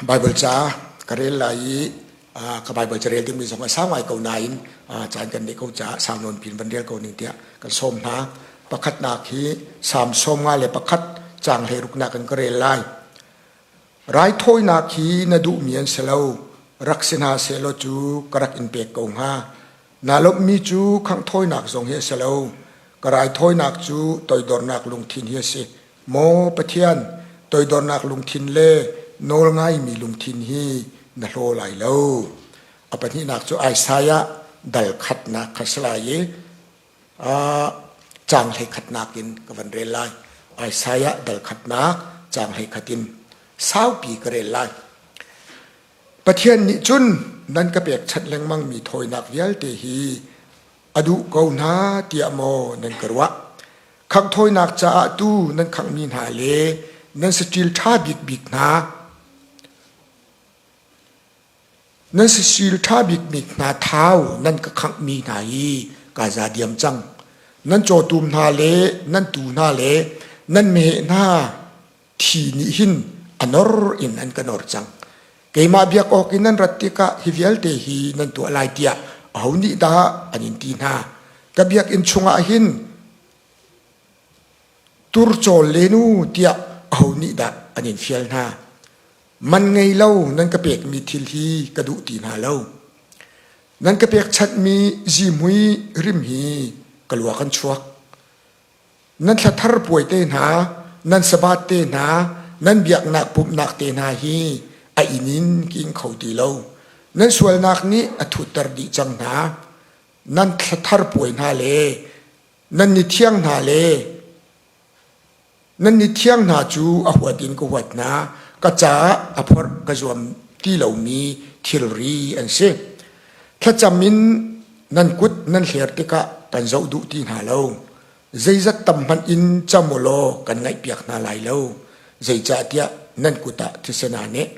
Baibal ca ka rel lai i ka Baibal carel dingmi zong a sau ngai ko nain caan kan neih ko caah sau nawn pin van rel ko ning tiah kan sawm hna. Pakhatnak hi Salm 51 caang 16nak in ka rel lai. Raithawinak hi na duhmi an si lo, rak si hna sehlaw cu ka rak in pek ko hnga. Naa lawmhmi cu khanghthawinak zong hi a si lo, ka raithawinak cu toidornak lungthin hi a si. Maw Pathian, toidornak lungthin le nawlngaimi lungthin hi na hlaw lai lo. A pahnihnak cu Isaiah dal khatnak kha si lai i caang 11nak in ka van rel lai. Isaiah dal khatnak caang 11 in saupi ka rel lai. Pathian nih cun nan ka pekchanh lengmangmi thawinak vialte hi a duh ko hna tiah maw nan ka ruah? Khanghthawinak caah tu nan khanghmi hna le nan saṭil ṭha bikbik hna nan sasil ṭha bikbik hna thau nan ka khanghmi hna hi kaa za diam cang. Nan cawtum hna le nan tuu hna le nan meheh hna thi nih hin a nor in an ka nor cang. Keimah biak awk in nan rat tikah hi vialte hi nan tuah lai tiah aho nih dah an in ti hna? Ka biakinn chungah hin tur cawl len u tiah aho nih dah an in fial hna? Man ngei lo nan ka pekmi thil hi ka duh ti hna lo. Nan ka pekchanhmi zihmui rim hi ka luak an chuak. Nan thlathar puai te hna, nan sabbath te hna, nan biaknak pumhnak te hna hi a inn in ka ing kho ti lo. Nan sualnak nih a thutter dih cang hna. Nan thlathar puai hna le nan ni thiang hna le nan ni thiang hna cu a huat in ka huat hna. Ka caah a phorh ka zuam ti lomi thilri an si. Thlacam in nan kut nan hler tikah kan zoh duh ti hna lo. Zeizat tam hmanh in cam u law kan ngaihpiak hna lai lo. Zeicahtiah nan kut ah thisen aa neh.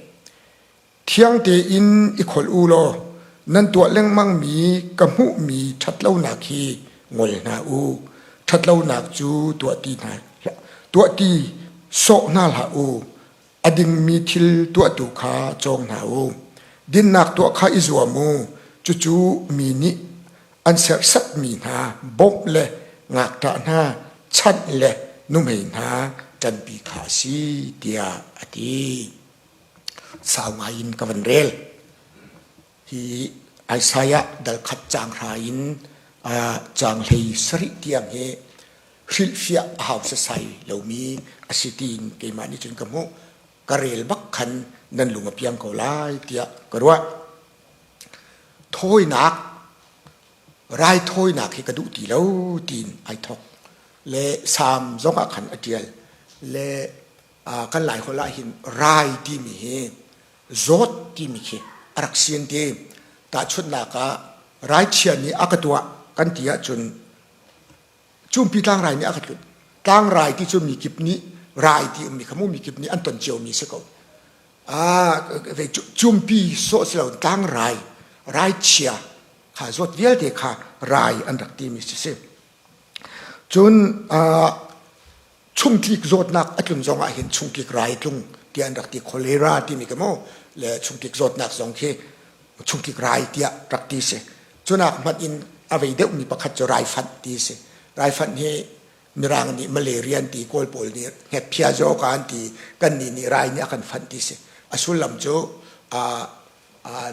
Thiang tein i kholh u law nan tuah lengmangmi ka hmuhmi ṭhatlonak hi ngol hna u. Ṭhatlonak cu tuah ti hna tuah ti sawh hna hlah u. A dingmi thil tuahtu kha cawng hna u. Dinnak tuah kha i zuam u. Cucu mi nih an serhsatmi hna bawmh le ngakṭah hna chanh le nuhmei hna ṭanpi kha a si tiah a ti. Sau ngai in ka van rel. Hi Isaiah dal khat caang hra in caang 17 tiang hi hrilhfiah a hau sasai lomi a si tiin keimah nih cun ka hmuh. Ka rel bak khan nan lung a piang ko lai tiah ka ruah. Thawinak, raithawinak hi ka duh ti lo tiin ai thok. Le Salm zong ah khan a ṭial. Le kan Laiholh ah hin rai timi hi zawt timi khi a rak si an ti. Tahchunhnak ah raichia nih a ka tuah kan ti ahcun Cumpi tlangrai nih a ka tlunh. Tlangrai ti cu mi kip nih rai ti ummi kha mu mi kip nih an ton ciomi si ko. Cumpi sawh si lo tlangrai, raichia kha zawt vialte kha rai an rak timi si si. Cun chungtlik zawtnak a tlun zong ah hin chungtlik rai tlung tiah an rak ti cholera timi ka mu le chungtlik zawtnak zong khi chungtlik rai tiah rak ti si. Cunak hmanh in a vei deuhmi pakhat cu raifanh ti si. Raifanh hi Mirang nih malaria an ti, Kawl pawl nih hngetphia zawka an ti, kannih nih rai nih a kan fanh ti si. A sullam cu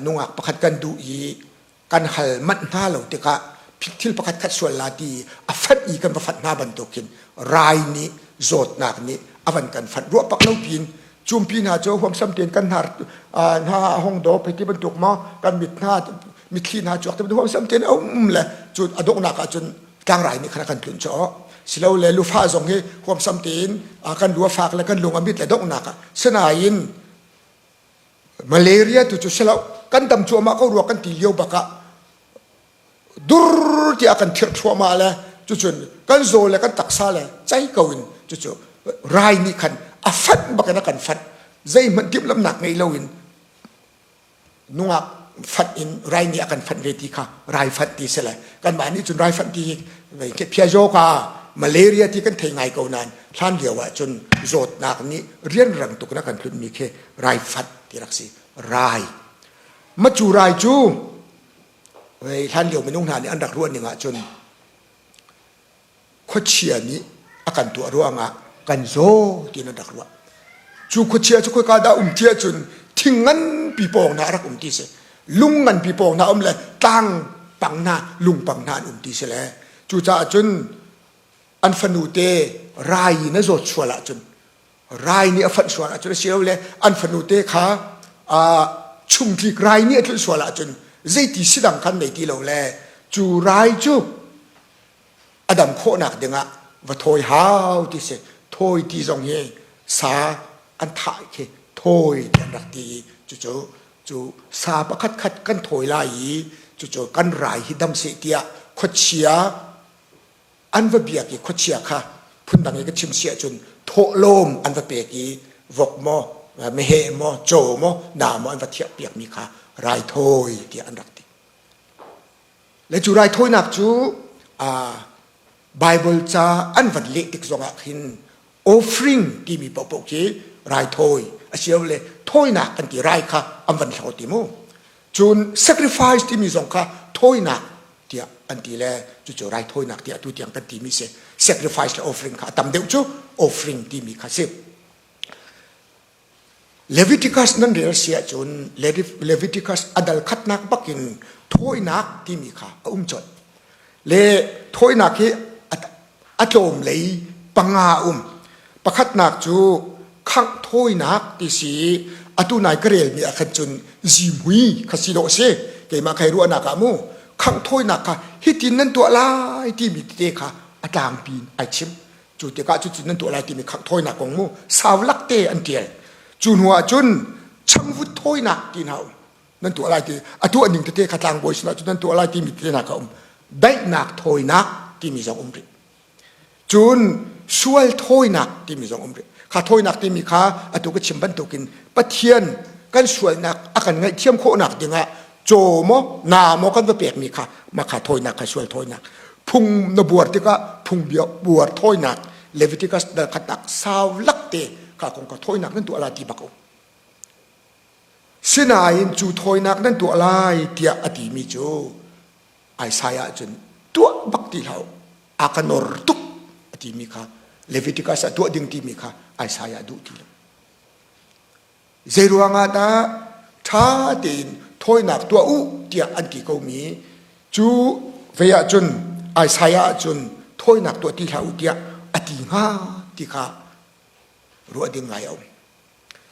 nungak pakhat kan duh i kan hal manh hna lo tikah thil pakhat khat sual la ti a fanh i kan va fanh hna bantukin rai nih zawtnak nih a van kan fanh ruah pak lo piin cumpi hna cu huamsam tein kan hnar hna a hong dawp hei ti bantuk maw kan mit hna mitthli hna chuak ti bantuk huamsam tein a um le cu a donghnak ah cun tlangrai nih khan a kan tlunh cu silole lufa zong hi huamsam tein kan lu a fak le kan lung a mit le donghnak ah sinain malaria tu cu silo kan dam cuahmah ko rua kan ti lio bak ah dur tiah kan thirh thluahmah le cucun kan zaw le kan taksa le cei ko in cucu rai nih khan a fanh bak in a kan fanh zeihmanh timhlamhnak ngei loin nungak fanh in rai nih a kan fanh ve ti kha rai fanh ti si le kanmah nih cun rai fanh ti hi phiazaw ka Malaria ti kan thei ngai ko nain hlan lio ah cun zawtnak nih rianrang tuk in a kan tlunhmi khi raifanh ti rak si. Rai. Macu rai cu hlan lio minung hna nih an rak ruah ning ahcun khuachia nih a kan tuah ruangah kan zaw ti an rak ruah. Cu khuachia cu khoika dah um ti ahcun thing nganpi pawng hna a rak um ti si. Lung nganpi pawng hna um le tlang pang hna lungpang hna an um ti si le cucaah cun an fanu te rai in a zawt sual ahcun rai nih a fanh sual ahcun asilole an fanu te kha chungtlik rai nih a tlunh sual ahcun zeiti sidang khan nei ti lo le cu rai cu a dam khawhnak dingah va thawi hau ti si. Thawi ti zong hi sa an thah khi thawi ti an rak ti i cucu cu sa pakhat khat kan thawi lai i cucu kan rai hi dam seh tiah khuachia an va biak i khuachia kha phundang i ka chim si ahcun thawhlawm an va pek i vok maw meheh maw caw maw na maw an va thiah piakmi kha raithawi tiah an rak ti. Le cu raithawinak cu Bible ca an van leh tik zongah khin offering timi paohpaoh khi raithawi asilole thawinak an ti rai kha an van hlo ti mu. Cun sacrifice timi zong kha thawinak tiah an ti le cucu raithawinak tiah tu tiang kan timi si. Sacrifice le offering kha a tam deuh cu offering timi kha si. Leviticus nan rel si ahcun Leviticus a dal khatnak bakin thawinak timi kha a um colh. Le thawinak hi a tlawm lei panga a um. Pakhatnak cu khangh thawinak ti si atu nai ka relmi ah khan cun zihmui kha si dawh a si. Keimah kai ruahnak ah mu khangh thawinak kha hitin nan tuah lai timi tete kha a tlangpi in ai chim. Cu tikah cucu nan tuah lai timi khangh thawinak kong mu sau lak te an tial. Cu hnu ah cun changvut thawinak ti hna um. Nan tuah lai ti a tuah ning tete kha tlangbawi sinah cun nan tuah lai timi tete hna kha um. Daihnak thawinak timi zong um rih. Cun sual thawinak timi zong um rih. Kha thawinak timi kha atu ka chim bantukin Pathian kan sualnak a kan ngaihthiam khawhnak dingah caw maw na maw kan va pekmi kha mah kha thawinak kha sual thawinak phung na buar tikah phung bia buar thawinak Leviticus dal khat tak sau lak te kha kong ka thawinak nan tuah lai ti bak um sinain cu thawinak nan tuah lai tiah a timi cu Isaiah cun tuah bak ti hlah a ka nor tuk a timi kha Leviticus a tuah ding timi kha Isaiah duh ti lo Zeiruangah dah ṭha tein thawinak tuah u tiah an ti komi cu vei ahcun Isaiah ahcun thawinak tuah ti hlah u tiah a ti hnga ti kha ruah ding ngai a um.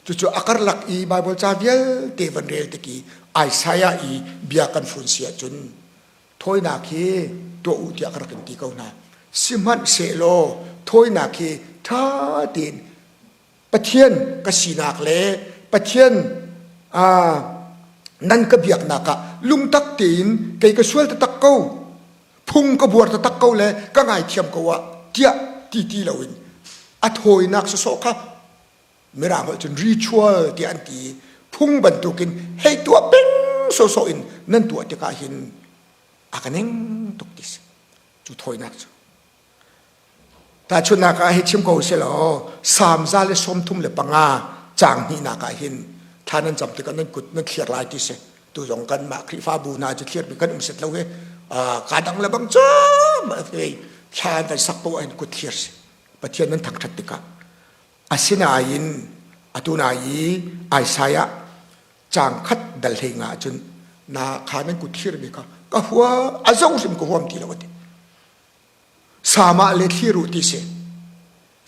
Cucu a karlak i Baibal ca vialte van rel tik i Isaiah i bia kan fun si ahcun thawinak hi tuah u tiah ka rak in ti ko hna. Sihmanhsehlaw thawinak hi ṭha tein Pathian ka sinak le Pathian nan ka biaknak ah lungtak tein kei ka sual taktak ko phung ka buar taktak ko le ka ngaithiam ko ah tiah ti ti loin a thawinak sawsawh kha mirang holh cun ritual tiah an ti phung bantukin hei tuah peng sawsawh in nan tuah tikah hin a ka ning tuk ti si cu thawinak cu Tahchunhnak ah hei chim ko selaw Salm 135 caang hnihnak ah hin thla nan cam tikah nan kut nan thliar lai ti si. Tu zong kanmah Khrihfabu hna cu thliarmi kan um set lo hi ka dang le bang cu thla an van sak poah hin kut thliar si. Pathian nan thangṭhat tikah. Asinain atu nai i Isaiah caang khat dal hlei nga ahcun na kha nan kut thlirmi kha ka hua a zo hrim ka huam ti lo a ti. Samah le thlir u ti si.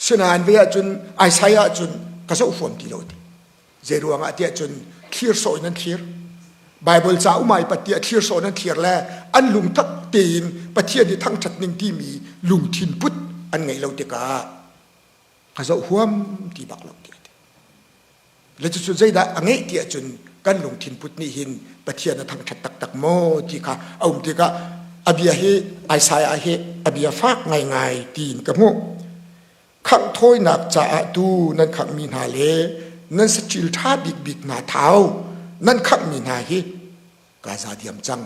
Sinain ve ahcun Isaiah ahcun ka zoh huam ti lo ti. Zei ruangah tiah cun thlir sawh in an thlir. Bible ca umai pat tiah thlir sawh in an thlir le an lungtak tein Pathian i thangṭhat ning timi lungthin put an ngeih lo tikah ka zoh huam ti bak lo ti. Le cucu zeidah a ngeih ti ahcun kan lungthin put nih hin Pathian a thangṭhat taktak maw ti kha a um tikah a bia hi Isaiah hi a bia fak ngaingai tiin ka hmuh. Khangh thawinak caah tu nan khanghmi hna le nan saṭil ṭha bikbik hna thau nan khanghmi hna hi kaa za diam cang.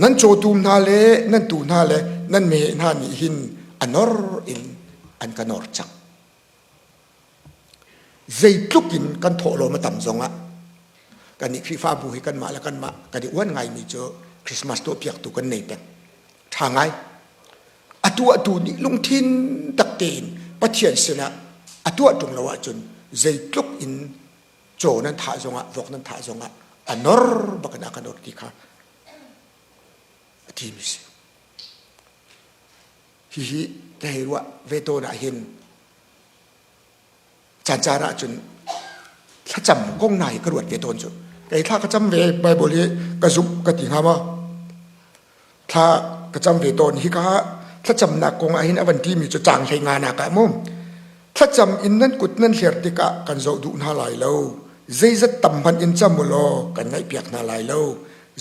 Nan cawtum hna le nan tuu hna le nan meheh hna nih hin a nor in an ka nor cang. Zeitluk in kan thawhlawm a tam zongah kannih Khrihfabu hi kanmah le kanmah kan i uan ngaimi cu Christmas tuahpiaktu kan nei peng. Ṭha ngai. A tuahtu nih lungthin tak tein Pathian sinah a tuah ṭung lo ahcun zeitluk in caw nan thah zongah vok nan thah zongah a nor bak in a ka nor ti kha a timi si. Hihi ka hei ruah ve tawn ah hin caan ah cun thlacam kong hna hi ka ruat ve tawn cu. Kei thla ka cam ve Bible hi ka zumh ka ti hnga maw? Thla ka cam ve tawn hi ka thlacamnak kong ah hin a van timi cu caang hlei nga nak ah mu. Thlacam in nan kut nan hler tikah kan zoh duh hna lai lo. Zeizat tam hmanh in cam u law kan ngaihpiak hna lai lo.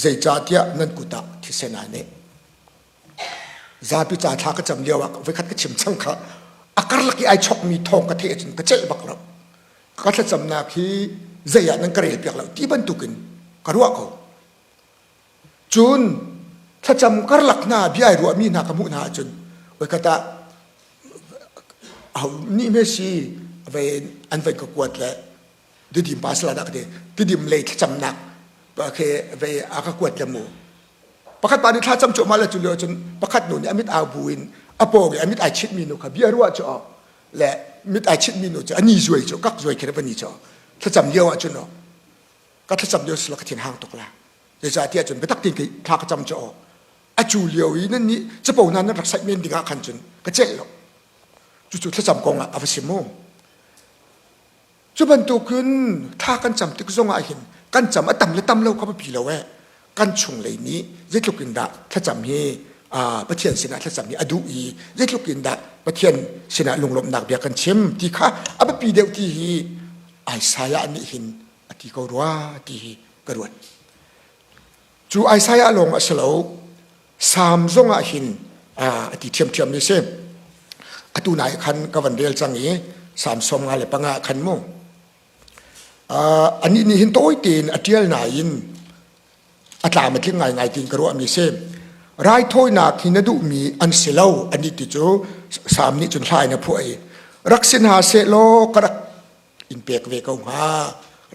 Zeicahtiah nan kut ah thisen aa neh. Zapi ca thla ka cam lio ah voikhat ka chim cang kha a karlak i ai chokmi thawng ka theih ahcun ka celh bak lo. Ka thlacamnak hi zei ah nan ka rel piak lo ti bantukin ka ruah ko. Cun thlacam karlak hna bia ai ruahmi hna ka hmuh hna ahcun voikhat ah nih hme si an vai ka kuat le Tidim pa sala dah ka ti Tidim lei thlacamnak khi vei a ka kuat le mu pakhat pa nih thla cam cuahmah le cu lio cun pakhat nu nih a mit au bu in a pawng i a mit ai chitmi nu kha bia ruah cu le mit ai chitmi nu cu a ni zuai cu kak zuai khi va ni cu thlacam lio ah cun ka thlacam lio sila ka thin hang tuk la zeicah tiah cun biatak tein thla ka cam cu a cu lio i nan nih capo hna nan rak saih men ding ah khan cun ka celh lo cucu thlacam kong ah a va sim mu Cu bantukin thla kan cam tik zongah hin kan cam a tam le tam lo kha biapi lo eh. Kan chunglei nih zeitluk in dah thlacam hi Pathian sinah thlacam hi a duh i zeitluk in dah Pathian sinah lunglawmhnak bia kan chim ti kha a biapi deuh ti hi Isaiah nih hin a ti ko rua ti hi ka ruat. Cu Isaiah lawng a si lo. Salm zong ah hin a ti ṭhiamṭhiam mi si. Atu nai khan ka van rel cang i Salm 55 khan mu. Anih nih hin tawi tein a ṭial nain a tlam a tling ngaingai tiin ka ruahmi si. Raithawinak hi na duhmi an si lo anih ti cu Salm nih cun hla in a phuah i rak si hna seh law ka rak in pek ve ko hnga.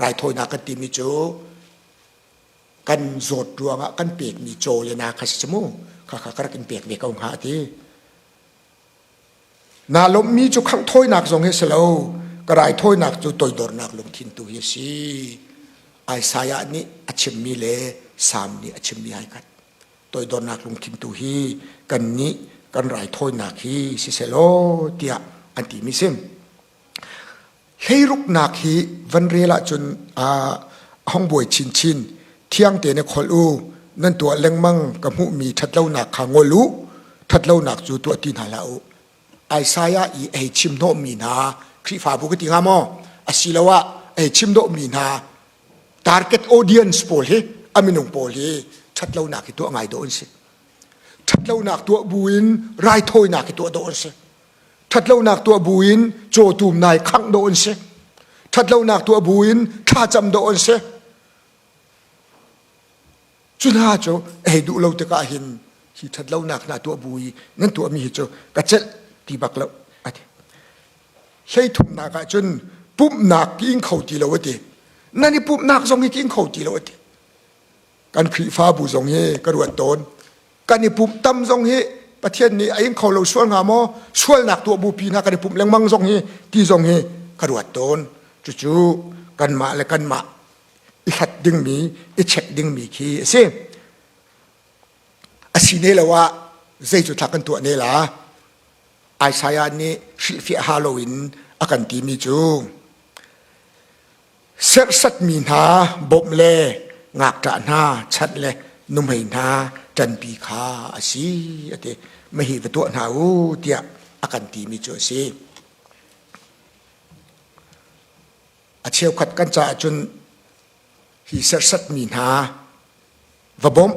Raithawinak kan timi cu kan zawt ruangah kan pekmi caw le na kha si mu kha kha ka rak in pek ve ko hnga ti na lawmhmi cu khangh thawinak zong hi si lo ka raithawinak cu toidornak lungthin tu hi a si Isaiah nih a chimmi le Sam nih a chimmi ai khat toidornak lungthin tu hi kan nih kan raithawinak hi siselaw tiah an timi sim Hleiruknak hi van rel ahcun a hong buai chinchin. Thiang tein i kholh u. Nan tuah lengmang ka hmuhmi ṭhatlonak kha ngol u. Ṭhatlonak cu tuah ti hna hlah u. Isaiah i ei chim hnawhmi hna Khrihfabu ka ti hnga maw? Asiloah ei chim hnawhmi hna target audience pawl hi a minung pawl hi ṭhatlonak hi tuah ngai dawh an si. Ṭhatlonak tuah buin raithawinak hi tuah dawh an si. Ṭhatlonak tuah buin cawtum nai khangh dawh an si. Ṭhatlonak tuah buin thlacam dawh an si. Cu hna cu ei duh lo tikah hin hi ṭhatlonak hna tuah bu i nan tuahmi hi cu ka celh ti bak lo a ti. Hleithumnak ah cun pumhnak ki in kho ti lo a ti. Nan i pumhnak zong hi ki in kho ti lo a ti. Kan Khrihfabu zong hi ka ruat tawn. Kan i pumh tam zong hi Pathian nih a ing kho lo sual hnga maw sualnak tuah bupi hna kan i pumh lengmang zong hi ti zong hi ka ruat tawn cucu kanmah le kanmah i hlat dingmi i check dingmi khi a si a si ne lo ah zei cu thla kan tuah ne la Isaiah nih hrilhfiah ha loin a kan timi cu Serhsatmi hna bawmh le ngakṭah hna chanh le nuhmei hna ṭanpi kha a si a ti. Mahi va tuah hna u tiah a kan timi cu a si. A cheukhat kan caah cun hi serhsatmi hna va bawmh,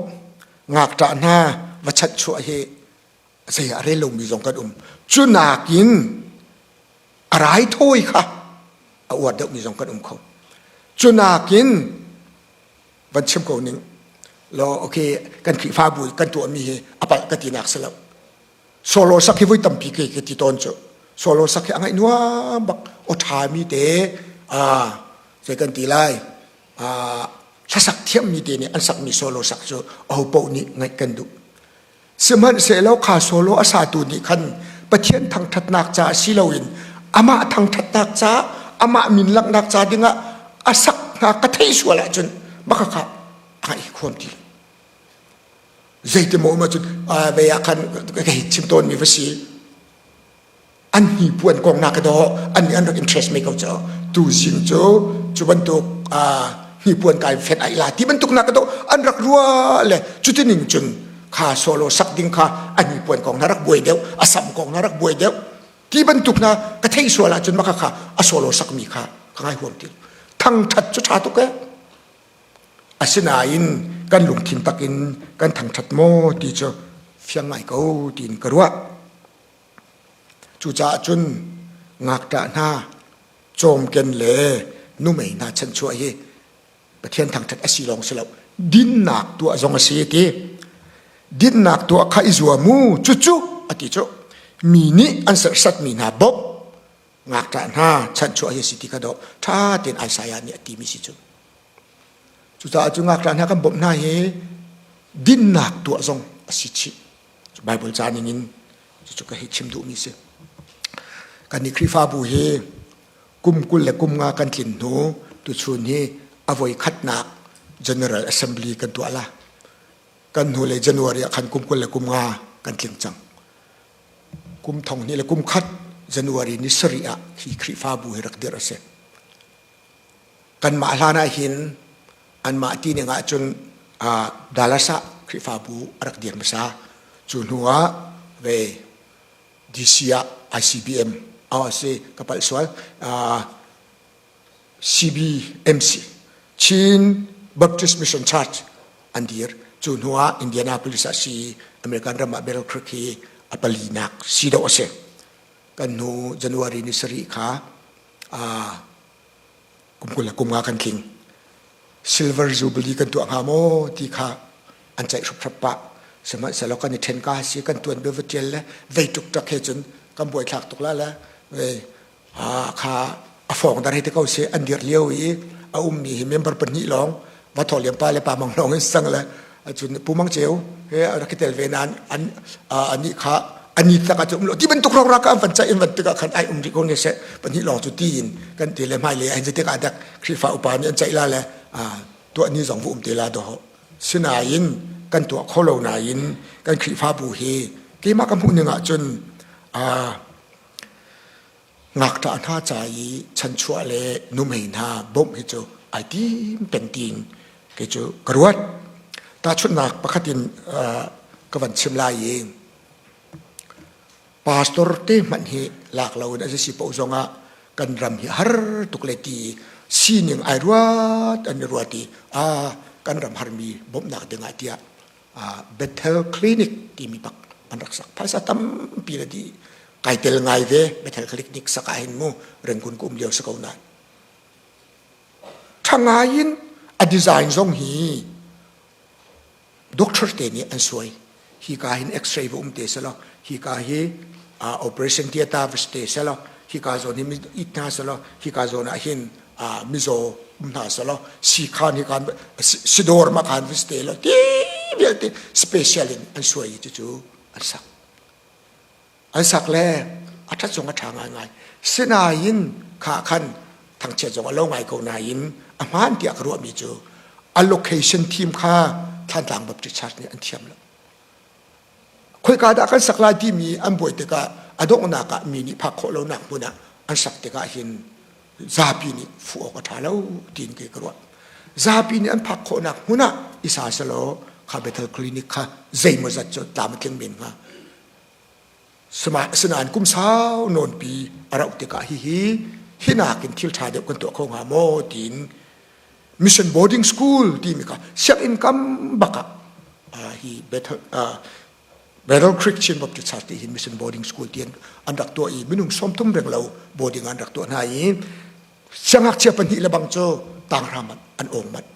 ngakṭah hna va chanhchuah hi zei ah a rel lomi zong kan um. Cu nakin a raithawi kha a uar deuhmi zong kan um kho. Cu nakin van chim ko ning law okay kan Khrihfabu kan tuahmi hi a palh ka tinak si lo. Solo sak hi voi tampi ke ke ti tawn cu. Solo sak hi a ngaih nuam bak aw ṭhami te aa zei kan ti lai aa hlasak thiammi te nih an sakmi solo sak cu aho paoh nih ngaih kan duh. Sihmanhsehlaw kha solo a satu nih khan Pathian thangṭhatnak ca si loin amah thangṭhatnak ca amah min langhnak ca dingah a sak hna ka theih sual ahcun baka kha a ngaih khuam ti lo. Zeiti maw um ahcun vei ah khan ka hei chim tawnmi va si. An hnipuan kong na ka dawh an nih an rak interest me ko cu tu zing cu cu bantuk hnipuan kai fet ai la ti bantuk na ka dawh an rak rua le cuti ning cun kha solo sak ding kha a hnipuan kong na rak buai deuh a sam kong na rak buai deuh ti bantuk na ka thei sual ahcun maka kha a solo sakmi kha ka ngai huam ti thangthat cu tha tuk e Asinain kan lungthin takin kan thangṭhat maw ti cu fiang ngai ko tiin ka ruah. Cucaah cun ngakṭah hna, cawmken le numei hna chanchuah hi Pathian thangṭhat a si lawng si lo, dinnak tuah zong a si ti. Dinnak tuah kha i zuam u, cucu a ti cu mi nih an serhsatmi hna bawmh ngakṭah hna chanchuah hi a si ti kha dawh ṭha tein Isaiah nih a timi si cu. Cucaah cu ngakṭah hna kan bawmh hna hi dinnak tuah zong a si chih. Baibal ca ning in cucu ka hei chim duhmi si. Kannih Khrihfabu hi kum 20 le kum nga kan tlin hnu tuchun hi a voi khatnak General Assembly kan tuah la. Kan hnulei January ah khan kum 20 le kum nga kan tling cang. Kum thong hnih le kum khat January ni sarih ah hi Khrihfabu hi rak dirh a si. Kanmah hlan ah hin anmah ti ning ahcun Dallas ah Khrihfabu a rak dir hmasa. Cu hnu ah ve DC ah ICBM oh si ka palh sual CBMC Chin Baptist Mission Church an dir. Cu hnu ah Indianapolis ah si American ram ah Battle Creek hi a palinak si dawh a si. Kan hnu January ni sarih kha kum 20 le kum nga kan tling. Silver Jubilee kan tuah hnga maw ti kha an ceih hruphrap pah. Sihmanhsehlaw kan i ṭhen ka si kan tuan bia va ṭial le vei ṭukṭak he cun kan buaithlak tuk la le kha a fawng dar hei ti ko si an dir lio i a ummi hi member pahnih lawng va thaw liam pa le pa mang lawng in sang le cun pu mang ceu he rak i tel ve nain an ani kha ani tak ah um lo ti bantuk rong ra ka an van caih in van tikah khan ai um rih ko ne seh pahnih lawng cu ti in kan ti le hmai le an tik ah dak Khrihfa upa nih an caih la le tuah ni zong vu um te la do sinain kan tuah kho lo nain kan Khrihfabu hi keimah ka hmuh ning ah cun Ngakṭah hna ca i chanchuah le nuhmei hna bawmh hi cu ai tim peng tiin kei cu ka ruat. Tahchunhnak pakhat in ka van chim lai i pastor te hmanh hi lak loin a si paoh zongah kan ram hi har tuk le ti sining ai ruat an i ruat i ah kan ram harmi bawmhnak dingah tiah Bethel Clinic timi bak an rak sak. Phaisa tampi le di kai tel ngai ve Bethel Clinic sak ah hin mu Rangoon ka um lio si ko nain. Tha ngai in a design zong hi doctor te nih an suai. Hi ka hin x-ray va um te selaw, hi ka hi operation theater va te selaw, hi ka zawn hi it hna selaw, hi ka zawn ah hin mizaw um hna selaw sikhan hi kan sidawr ma khan vis te lo ti vialte special in an suai i cucu an sak an sak le a ṭhat zong a ṭha ngaingai sinain kha khan thangchiat zong a lo ngai ko nain a hmaan tiah ka ruahmi cu a location team kha Thlantlang Baptist Church nih an thiam lo Khoika dah kan sak lai timi an buai tikah a donghnak ah mi nih phak khawh lonak hmun ah an sak tikah hin zapi nih fuh awk a ṭha lo tiin kei ka ruah. Zapi nih an phak khawhnak hmun ah i sa selaw kha Bethel Clinic kha zeimawzat cu tlam a tling men hnga. Asinain kum sau nawnpi a rauh tikah hihi hi nakin thil ṭha deuh kan tuah kho hnga maw tiin mission boarding school timi kha sianginn kam bak ah hi Bethel Battle Creek Chin Baptist Church ti hin mission boarding school ti an rak tuah i minung 30 reng lo boarding an rak tuah hna i siangngakchia pahnih le bang cu tanghra man an awng manh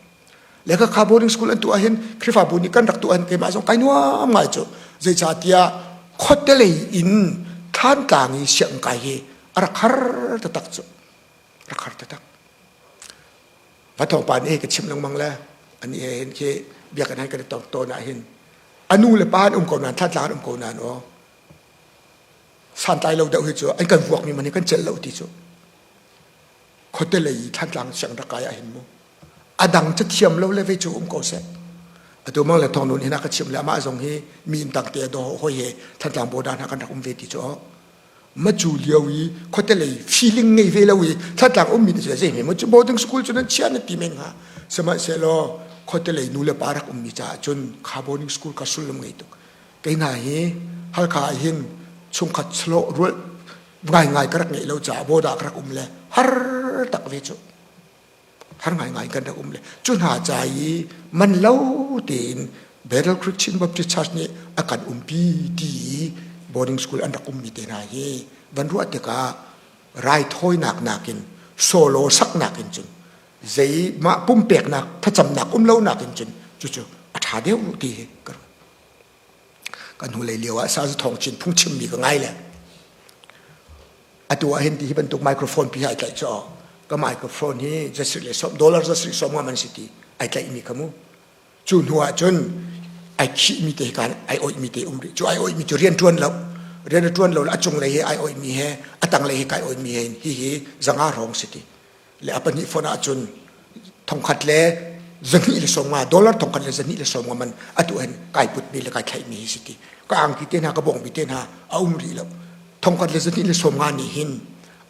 le kha kha boarding school an tuah hin Khrihfabu nih kan rak tuah hin keimah zong kai nuam ngai cu zeicahtiah. Khuatelei in Thlantlang i sianginn kai hi a rak har taktak cu. Rak har taktak. Va thawngpa nih hei ka chimh lengmang le ani he hin khi biakinn han kan i tong tawn ah hin a nu le pa an um ko nain Thlantlang an um ko nain aw santlai lo deuh hi cu an kan vuakmi man hi kan celh lo ti cu khuate lei i Thlantlang siang rak kai ah hin mu a dang cu thiam lo le vei cu um ko seh atu mang le thong nun hin a ka chim le amah zong hi mi in tang te do hoi he Thantlang border hna kan rak um ve ti cu ma cu lio i khuate lei feeling ngei ve lo i Thantlang ummi te cu zei hme mu cu boarding school cu nan chia na ti men hnga sihmanhsehlaw khuate lei nu le pa rak ummi caah cun kha boarding school ka sullam ngei tuk kei hna hi Halkha ah hin chungkhat salo rual ngaingai ka rak ngeih lo caah border ka rak um le har tak ve cu har ngaingai kan rak um le cu hna ca i man lo tein Battle Creek Chin Baptist Church nih a kan umpi ti i boarding school an rak ummi te hna hi van ruah tikah raithawinak nakin solo saknak in cun zei mah pumpeknak thlacamnak um lo nakin cun cucu a ṭha deuh ti hi ka ruat. Kan hnulei lio ah Sazu Thawng Cin phungchimmi ka ngai le atu ah hin ti hi bantuk microphone pi ai tlaih cu ka microphone hi zasarih le sawm dollar zasarih sawm nga man si ti ai tlaihmi kha mu cu hnu ah cun ai khihmi te kan ai oihmi te um rih cu ai oihmi cu rian ṭuan lo rian a ṭuan lo a cunglei he ai oihmi he a tanglei he kai oihmi he hi hi zanga hrawng si ti le a pahnih phone ahcun thongkhat le 250 dollar thongkhat le 250 man atu hin kai putmi le kai thlaihmi hi si ti ka angki te hna ka bongmi te hna a um rih lo thongkhat le 250 nih hin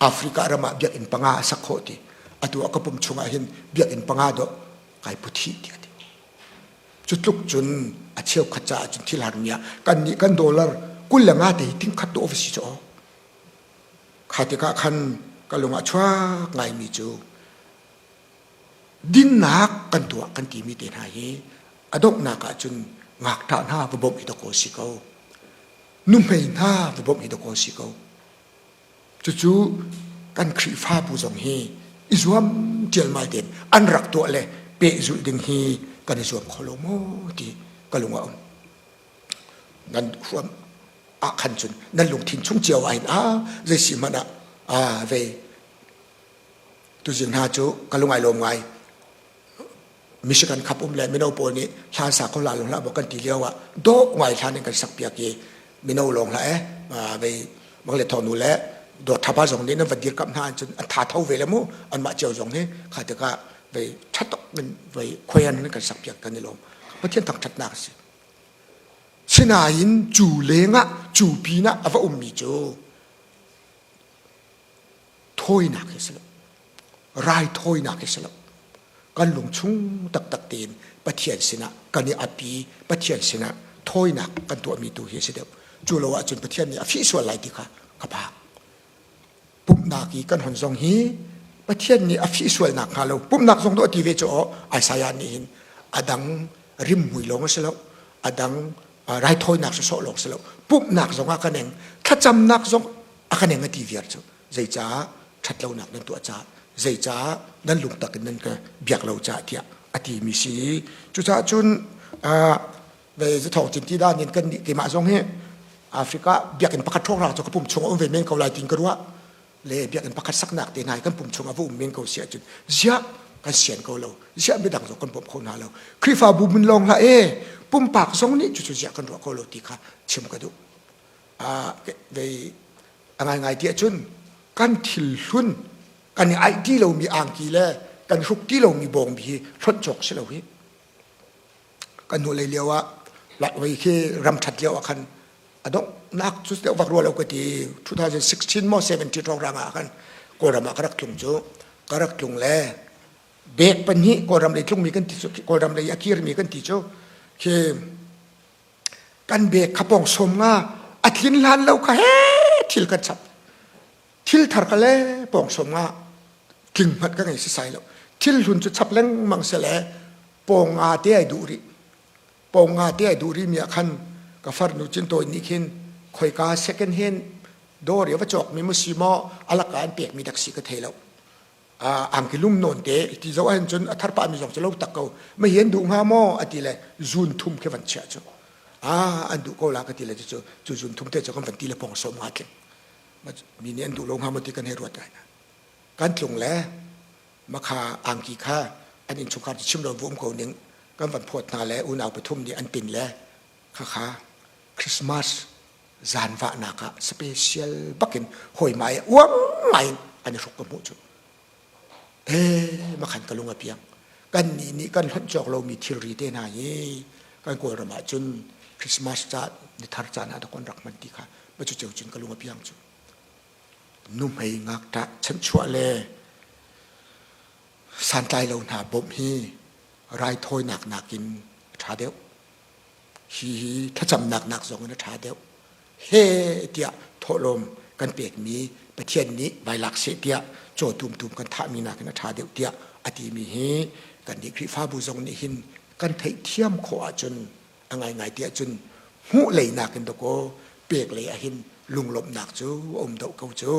Africa ram ah biakinn panga a sak khawh ti atu ah ka pum chungah hin biakinn panga dawh kai put hi ti a ti cu tluk cun a cheukhat caah cun thil harmi ah kan nih kan dollar 25 te hi ting khat tu office cu Kha tikah khan ka lung a chuak ngaimi cu dinnak kan tuah kan timi te hna hi a donghnak ah cun ngakṭah hna va bawmh hi dakaw si ko. Nuhmei hna va bawmh hi dakaw si ko. Cucu kan Khrihfabu zong hi i zuam ṭialmal tein an rak tuah le pehzulh ding hi kan i zuam kho lo maw ti ka lung a um. Nan huam ah khan cun nan lungthin chung cio ah hin a zei si hmanh ah a vei tuzing hna cu ka lung ai lawm ngai Michigan khap um le mino pawl nih hlan sa ko la lo hlah kan ti lio ah dawh ngai hlan in kan sak piak i mino lawng hlah eh vei mang le thawnu le dawt thapa zong nih nan va dir kap hna cun an tha tho ve le mu anmah cio zong hi kha tikah vei thatok in vei khoian in kan sak piak kan i lawm Pathian thangthatnak a si Sinain cu lengah cu pinah a va ummi cu thawinak hi si lo. Raithawinak hi si lo. Kan lungchung taktak tein Pathian sinah kan i api, Pathian sinah thawinak kan tuahmi tu hi a si deuh. Cu lo ahcun Pathian nih a fih sual lai ti kha ka phang. Pumhnak i kan hon zong hi Pathian nih a fih sual nakhnga lo pumhnak zong dawh ti ve cu aw Isaiah nih hin a dang rimhmui lawng a si lo a dang raithawinak sawsawh lawng si lo pumhnak zong ah kan eng thlacamnak zong a kan eng a ti viar cu zeicah ṭhatlonak nan tuah caah zeicah nan lungtak in nan ka biak lo caah tiah a ti mi si cucaah cun ve zathawng cin ti dan in kan nih keimah zong hi Africa biakinn pakhat hrawng cu ka pum chung a um ve men ko lai tin ka ruah le biakinn pakhat saknak te hna kan pum chung a va um men ko si ahcun ziah kan sian ko lo ziah midang zong kan bawmh kho hna lo Khrihfabu mun lawng hlah e pumpak zong nih cucu ziah kan ruah ko lo ti kha chim ka duh vei a ngaingai ti ahcun kan thil hlun kan i aih ti lomi angki le kan hruk ti lomi bawngbi hi hlonh cawk si lo hi Kan hnulei lio ah Latvei khi ram ṭhat lio ah khan a donghnak cu deuh vak rua lo ka ti 2016 maw 17 hrawng ah khan Kawlram ah ka rak tlung cu ka rak tlung le bek pahnih Kawlram lei tlungmi kan ti cu Kawlram lei a kirmi kan ti cu khi kan bek kha pong som nga a tlin hlan lo kha he thil kan chap thil thar ka le pong som nga tling hmanh ka ngei sisai lo thil hlun cu chap lengmang se le pawng nga te ai duh rih pawng nga te ai duh rih mi ah khan ka farnu cintawi nih khin khoika second hand dawr i va cawk mi mu si maw alaka an pek mi dak si ka thei lo angki lum nawn te ti zo ahhin cun a thar pah mi zong cu lo tak ko ma hian duh hnga maw ati le zun thum khi van chiah cu. Ah an duh ko la ka ti le cu cu zun thum te cu kan van ti le pong som nga tling. Mi nih an duh lo hnga maw ti kan hei ruat ngai na. Kan tlung le makha angki kha an innchungkhar cu chim lo vu um ko ning kan van phawt hna le unau pathum nih an tin le khakha Christmas zanvahnak ah special bakin hawi mai uang ngai in an i hruk ka hmuh cu eh makhan ka lung a piang kan nih nih kan hlonh cawk lomi thilri te hna hi kan kawlram ah cun Christmas ca ni thar caan ah dak rak hman ti kha ma cu ceu cun ka lung a piang cu nuhmei ngakṭah chanchuah le santlai lo hna bawmh hi raithawinak nakin a ṭha deuh. Hi hi thlacamnak nak zong in a ṭha deuh. He tiah thawhlawm kan pekmi Pathian nih vai lak seh tiah caw tumtum kan thahmi nakin a ṭha deuh tiah a timi hi kannih Khrihfabu zong nih hin kan theihthiam khawh ahcun a ngaingai tiah cun hmuh lei nakin dakaw pek lei ah hin lunglawmhnak cu a um deuh ko cu.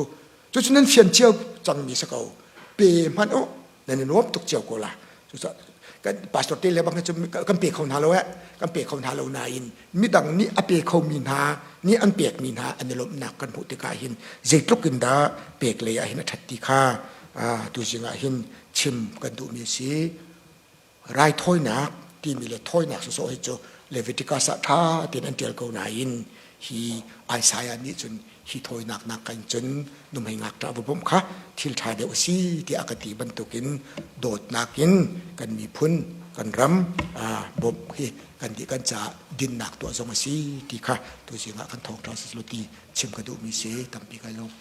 Cucu nan fian cio cangmi si ko. Pe hmanh u, nan i nuam tuk cio ko la. Cucaah kan pastor te le bang cu kan pe kho hna lo eh kan pe kho hna lo nain midang nih a pe khomi hna nih an pekmi hna an i lawmhnak kan hmuh tikah hin zeitluk in dah pek lei ah hin a ṭhat ti kha tuzing ah hin chim kan duhmi a si. Raithawinak timi le thawinak sawsawh hi cu Leviticus ah ṭha tein an ṭial ko nain hi Isaiah nih cun hi thawinak nakin cun nuhmei ngakṭah va bawmh kha thil ṭha deuh a si tiah a ka ti bantukin dawtnak in kan miphun kan ram bawmh hi kan dih kan caah dinnak tuah zong a si ti kha tuzing ah kan thawngṭha si ti chim ka duhmi si tampi kai lawm.